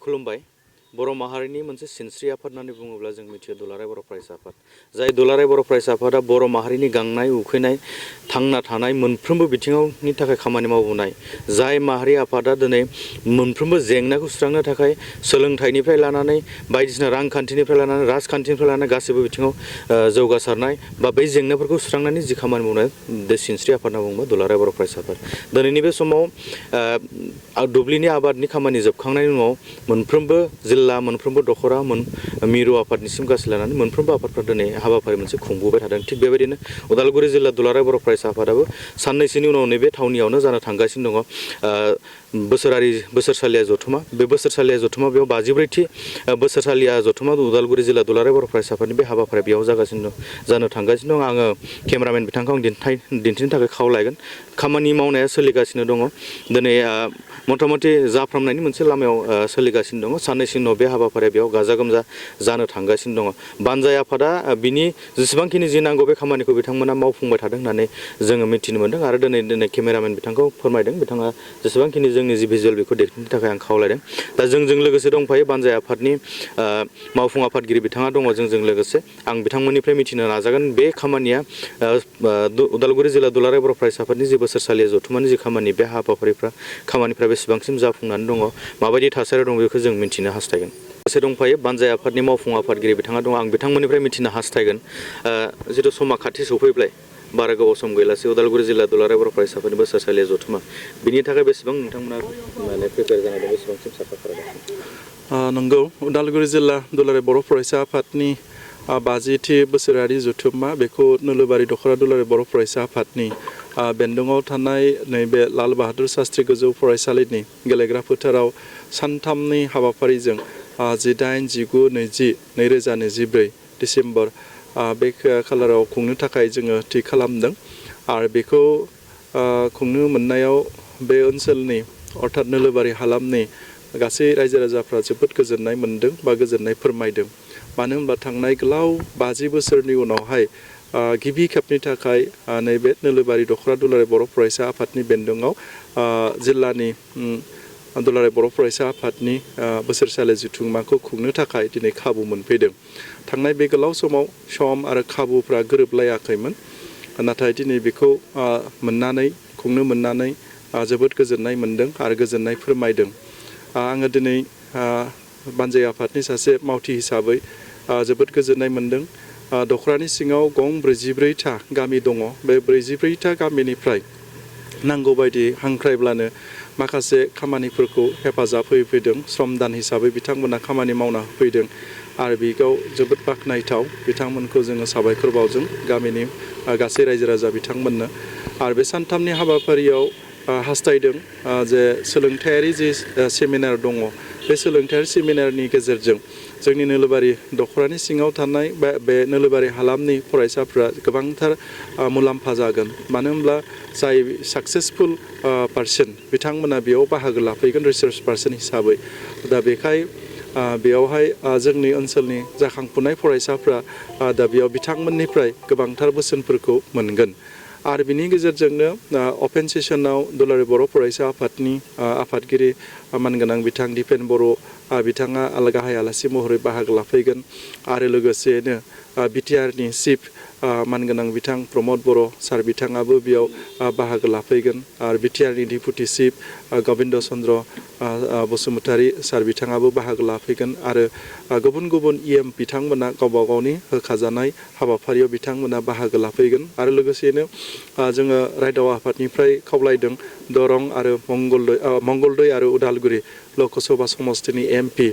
खुलुमबाय बर' माहारिनि मोनसे सिनस्रि आफाद होननानै बुङोब्ला जों मिथियो दुलाराय बर' फरायसा आफाद जाय दुलाराय बर' फरायसा आफादा बर' माहारिनि गांनाय उखैनाय थांना थानाय मोनफ्रोमबो बिथिङावनि थाखाय खामानि मावबोनाय जाय माहारि आफादा दिनै मोनफ्रोमबो जेंनाखौ सुस्रांनो थाखाय सोलोंथाइनिफ्राय लानानै बायदिसिना रांखान्थिनिफ्राय लानानै राजखान्थिनिफ्राय लानानै गासैबो बिथिङाव जौगासारनाय बा बै जेंनाफोरखौ सुस्रांनानै जि खामानि मावनाय बे सिनस्रि आफाद होनना बुङोबा दुलाराय बर' फरायसा आफाद दिनैनि बे समाव दुब्लिनि आबादनि खामानि जोबखांनायनि उनाव मोनफ्रोमबो जिल्ला मोनफ्रोमबो दखरा मिरु आफादनिसिम गासै लानानै मोनफ्रोमबो आफादफ्रा दिनै हाबाफारि मोनसे खुंबोबाय थादों थिग बेबायदिनो उदालगुरि जिल्ला दुलाराय बर' फरायसा आफादाबो साननैसोनि उनाव नैबे थावनियावनो जानो थांगासिनो दङ बोसोरसालिया जथुमा बे बोसोरसालिया जथुमा बेयाव 53थि बोसोरसालिया जथुमा उदालगुरि जिल्ला दुलाराय बर' फरायसा आफादनि बे हाबाफारिया बेयाव जानो थांगासिनो दं आङो केमेरामेन बिथांखौ आं दिन्थिनो थाखाय खावलायगोन खामानि मावनाया सोलिगासिनो दङ दिनै मथा मथि जाफ्रामनायनि मोनसे लामायाव सोलिगासिनो दङ साननैसो उनाव बे हाबाफारिया बेयाव गाजा गोमजा जानो थांगासिनो दङ बानजाय आफादा बिनि जेसेबांखिनि जि नांगौ बे खामानिखौ बिथांमोना मावफुंबाय थादों होननानै जोङो मिथिनो मोन्दों आरो दिनै केमेरामेन बिथांखौ फोरमायदों बिथाङा जेसेबांखिनि जोंनि जि भिजुवेल बेखौ दिन्थिनो थाखाय आं खावलायदों दा जोंजों लोगोसे दंफायो बानजाय आफादनि मावफुं आफादगिरि बिथाङा दङ जोंजों लोगोसे आं बिथांमोननिफ्राय मिथिनो नाजागोन बे खामानिया उदालगुरि जिल्ला दुलाराय बर' फरायसा आफादनि जि बोसोरसालिया जथुमानि जि खामानि बे खामानिफ्रा बेसेबांसिम जाफुंनानै दङ माबायदि थासारियाव दङ बेखौ जों मिथिनो हास्थायगोन लोगोसे दंफायो बानजाय आफादनि मावफुं आफादगिरि बिथाङा दङ आं बिथांमोननिफ्राय मिथिनो हास्थायगोन जिथु समा खाथि सफैबाय बारा गोबाव सम गैलासै उदालगुरि जिल्ला दुलाराय बर' फरायसा आफादनि बोसोरसालिया जथुमा बिनि थाखाय बेसेबां नोंथांमोना माने प्रिपेयार जाना दं बेसेबांसिम साखा खालामगासिनो नंगौ उदालगुरि जिल्ला दुलाराय बर' फरायसा आफादनि 50थि बोसोरारि जथुम्मा बेखौ नोलोबारि दखरा दुलाराय बर' फरायसा आफादनि बेन्दोङाव थानाय नैबे लाल बाहादुर शास्त्री गोजौ फरायसालिनि गेलेग्रा फोथाराव सानथामनि हाबाफारिजों 18, 19, 20, 2024 डिसेम्बर बे खालाराव खुंनो थाखाय जोङो थि खालामदों आरो बेखौ खुंनो मोननायाव बे ओनसोलनि अर्थात नोलोबारि हालामनि गासै रायजो राजाफ्रा जोबोद गोजोननाय मोन्दों बा गोजोननाय फोरमायदों मानो होनबा थांनाय गोलाव 50 बोसोरनि उनावहाय गिबि खेबनि थाखाय नैबे नोलोबारि दखरा दुलाराय बर' फरायसा आफादनि बेन्दोङाव जिल्लानि दुलाराय बर' फरायसा आफादनि बोसोरसालि जथुम्माखौ खुंनो थाखाय दिनै खाबु मोनफैदों थांनाय बे गोलाव समाव सम आरो खाबुफ्रा गोरोबलायाखैमोन नाथाय दिनै बेखौ खुंनो मोननानै जोबोद गोजोननाय मोन्दों आरो गोजोननाय फोरमायदों आङो दिनै बानजाय आफादनि सासे मावथि हिसाबै जोबोद गोजोननाय मोन्दों दखरानि सिङाव गं 44था गामि दङ बे 44था गामिनिफ्राय नांगौ बायदि हांख्रायब्लानो माखासे खामानिफोरखौ हेफाजाब होफैदों श्रमदान हिसाबै बिथांमोना खामानि मावना होफैदों आरो बेखौ जोबोद बाख्नायथाव बिथांमोनखौ जोङो साबायखर बावजों गामिनि गासै रायजो राजा बिथांमोननो आरो बे सानथामनि हाबाफारियाव हास्थायदों जे सोलोंथायारि जि सेमिनार दङ बे सोलोंथायारि सेमिनारनि गेजेरजों जोंनि नोलोबारि दखरानि सिङाव थानाय बे नोलोबारि हालामनि फरायसाफ्रा गोबांथार मुलाम्फा जागोन मानो होनब्ला जाय साक्सेसफुल पारसन बिथांमोना बेयाव बाहागो लाफैगोन रिसार्च पारसन हिसाबै दा बेयावहाय जोंनि ओनसोलनि जाखांफुनाय फरायसाफ्रा दा बेयाव बिथांमोननिफ्राय गोबांथार बोसोनफोरखौ मोनगोन आरो बिनि गेजेरजोंनो अपेन सेसनाव दुलाराय बर' फरायसा आफादनि आफादगिरि मानगोनां बिथां दिपेन बर' बिथाङा गाहाय आलासि महरै बाहागो लाफैगोन आरो लोगोसेनो बिटिआरनि चिफ मानगोनां बिथां प्रमद बर' सार बिथाङाबो बेयाव बाहागो लाफैगोन आरो बिटिआरनि डिपुटि चिफ गबिन्द चन्द्र बसुमतारी सार बिथाङाबो बाहागो लाफैगोन आरो गुबुन गुबुन इएम बिथांमोना गावबा गावनि होखाजानाय हाबाफारियाव बिथांमोना बाहागो लाफैगोन आरो लोगोसेनो जोङो रायदाव आफादनिफ्राय खावलायदों दरं आरो मंगलदै आरो उदालगुरि लकसभा समष्टिनि एमपि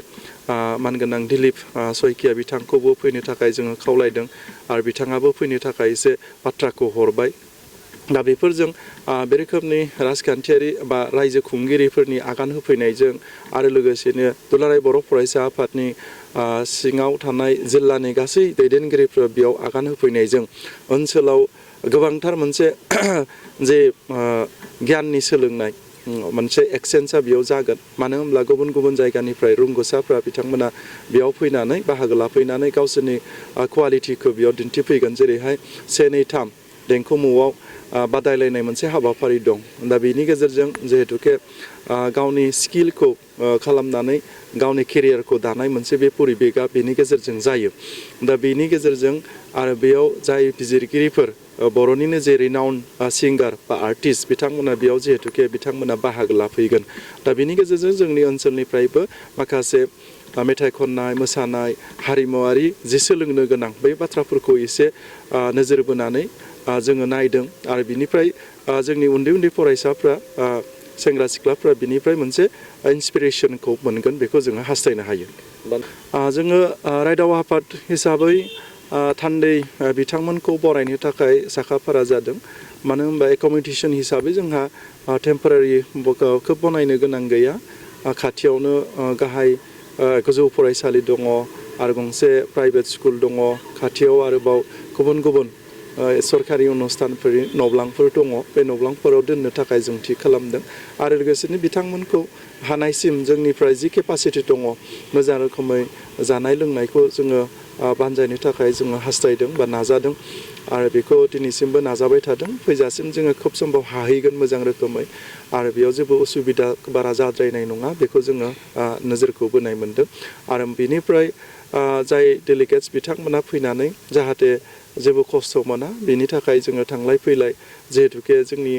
मानगोनां दिलीप सयकिया बिथांखौबो फैनो थाखाय जोङो खावलायदों आरो बिथाङाबो फैनो थाखाय एसे बाथ्राखौ हरबाय दा बेफोरजों बे रोखोमनि राजखान्थियारि बा रायजो खुंगिरिफोरनि आगान होफैनायजों आरो लोगोसेनो दुलाराय बर' फरायसा आफादनि सिङाव थानाय जिल्लानि गासै दैदेनगिरिफोरा बेयाव आगान होफैनायजों ओनसोलाव गोबांथार मोनसे जे गियाननि सोलोंनाय मोनसे एक्सेन्जआ बेयाव जागोन मानो होनब्ला गुबुन गुबुन जायगानिफ्राय रोंगौसाफ्रा बिथांमोना बेयाव फैनानै बाहागो लाफैनानै गावसोरनि क्वालिटिखौ बेयाव दिन्थिफैगोन जेरैहाय 1, 2, 3 देंखो मुवाव बादायलायनाय मोनसे हाबाफारि दं दा बेनि गेजेरजों जिहेतुके गावनि स्किलखौ खालामनानै गावनि केरियारखौ दानाय मोनसे बे परिबेगा बेनि गेजेरजों जायो दा बेनि गेजेरजों आरो बेयाव जाय बिजिरगिरिफोर बर'निनो जे रिनाउन सिंगार बा आर्टिस्ट बिथांमोना बेयाव जिहेतुके बिथांमोना बाहागो लाफैगोन दा बेनि गेजेरजों जोंनि ओनसोलनिफ्रायबो माखासे मेथाइ खननाय मोसानाय हारिमुवारि जि सोलोंनो गोनां बै बाथ्राफोरखौ एसे नोजोर बोनानै जोङो नायदों आरो बिनिफ्राय जोंनि उन्दै उन्दै फरायसाफ्रा सेंग्रा सिख्लाफ्रा बिनिफ्राय मोनसे इन्सपिरेसनखौ मोनगोन बेखौ जोङो हास्थायनो हायो जोङो रायदाव आफाद हिसाबै थान्दै बिथांमोनखौ बरायनो थाखाय साखाफारा जादों मानो होनबा एकमडेसन हिसाबै जोंहा टेम्परारि खोब बनायनो गोनां गैया खाथियावनो गाहाय गोजौ फरायसालि दङ आरो गंसे प्राइभेट स्कुल दङ खाथियाव आरोबाव गुबुन गुबुन सरकारि अनुस्थानफोर न'ब्लांफोर दङ बे न'ब्लांफोराव दोननो थाखाय जों थि खालामदों आरो लोगोसेनो बिथांमोनखौ हानायसिम जोंनिफ्राय जि केपासिटि दङ मोजां रोखोमै जानाय लोंनायखौ जोङो बानजायनो थाखाय जोङो हास्थायदों बा नाजादों आरो बेखौ दिनैसिमबो नाजाबाय थादों फैजासिम जोङो खोब सम्भब हाहैगोन मोजां रोखोमै आरो बेयाव जेबो उसुबिदा बारा जाद्रायनाय नङा बेखौ जोङो नोजोरखौ बोनाय मोन्दों आरो बेनिफ्राय जाय डेलिगेट्स बिथांमोना फैनानै जाहाथे जेबो खस्थ' मोना बेनि थाखाय जोङो थांलाय फैलाय जिहेतुके जोंनि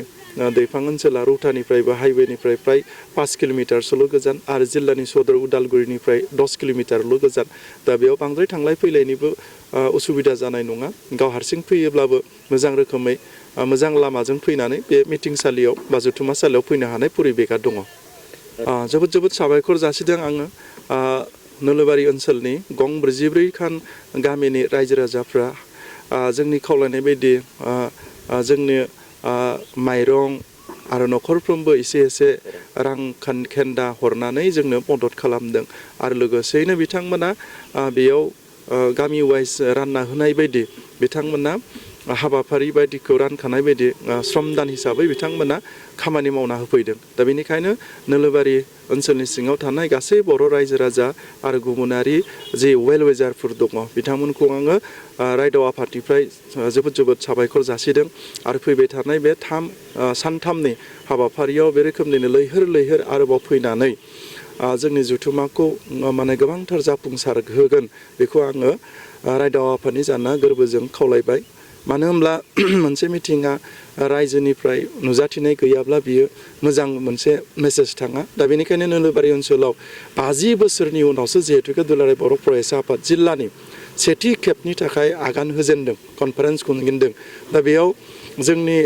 दैफां ओनसोला रौतानिफ्राय हाइवेनिफ्राय प्राय 5 किल'मिटारसोल' गोजान आरो जिल्लानि सदर उदालगुरिनिफ्राय 10 किल'मिटारल' गोजान दा बेयाव बांद्राय थांलाय फैलायनिबो उसुबिदा जानाय नङा गाव हारसिं फैयोब्लाबो मोजां रोखोमै मोजां लामाजों फैनानै बे मिटिंसालियाव बा जथुम्मासालियाव फैनो हानाय परिबेगा दङ जोबोद जोबोद साबायखर जासिदों आङो नोलोबारि ओनसोलनि गं 44 खान गामिनि रायजो राजाफ्रा जोंनि खावलायनाय बायदि जोंनो माइरं आरो न'खरफ्रोमबो एसे एसे रां खेन्दा हरनानै जोंनो मदद खालामदों आरो लोगोसेयैनो बिथांमोना बेयाव गामि वाइज रानना होनाय बायदि बिथांमोना हाबाफारि बायदिखौ रानखानाय बायदि श्रमदान हिसाबै बिथांमोना खामानि मावना होफैदों दा बेनिखायनो नोलोबारि ओनसोलनि सिङाव थानाय गासै बर' रायजो राजा आरो गुबुनारि जे वेल विजारफोर दङ बिथांमोनखौ आङो रायदाव आफादनिफ्राय जोबोद जोबोद साबायखर जासिदों आरो फैबाय थानाय बे सानथामनि हाबाफारियाव बे रोखोमनिनो लैहोर लैहोर आरोबाव फैनानै जोंनि जथुम्माखौ माने गोबांथार जाफुंसार होगोन बेखौ आङो रायदाव आफादनि जाना गोरबोजों खावलायबाय मानो होनब्ला मोनसे मिटिङा रायजोनिफ्राय नुजाथिनाय गैयाब्ला बियो मोजां मोनसे मेसेज थाङा दा बेनिखायनो नोलोबारि ओनसोलाव 50 बोसोरनि उनावसो जिहेतुके दुलाराय बर' फरायसा आफाद जिल्लानि सेथि खेबनि थाखाय आगान होजेनदों कनफारेन्स खुंजेनदों दा बेयाव जोंनि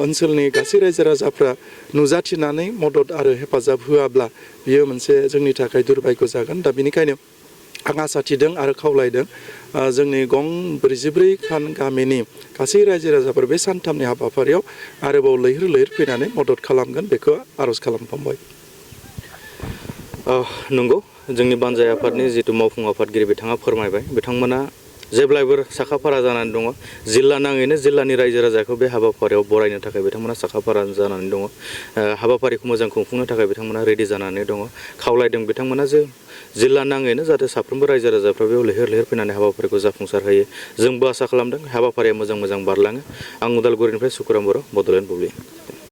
ओनसोलनि गासै रायजो राजाफ्रा नुजाथिनानै मदद आरो हेफाजाब होआब्ला बियो मोनसे जोंनि थाखाय दुर्भाग्य जागोन दा बेनिखायनो आं आसा थिदों आरो खावलायदों जोंनि गं 44 खान गामिनि गासै रायजो राजाफोर बे सानथामनि हाबाफारियाव आरोबाव लैहोर लैहोर फैनानै मदद खालामगोन बेखौ आर'ज खालामफामबाय नंगौ जोंनि बानजाय आफादनि जितु मावफुं आफादगिरि बिथाङा फोरमायबाय बिथांमोना जेब्लायबो साखाफारा जानानै दङ जिल्ला नाङैनो जिल्लानि रायजो राजाखौ बे हाबाफारियाव बरायनो थाखाय बिथांमोना साखाफारा जानानै दङ हाबाफारिखौ मोजां खुंफुंनो थाखाय बिथांमोना रेडि जानानै दङ खावलायदों बिथांमोना जे जिल्ला नाङैनो जाहाथे साफ्रोमबो रायजो राजाफ्रा बेयाव लैहोर लैहोर फैनानै हाबाफारिखौ जाफुंसार होयो जोंबो आसा खालामदों हाबाफारिया मोजां बारलाङो आं उदालगुरिनिफ्राय सुकुराम बर' बड'लेण्ड बुब्लि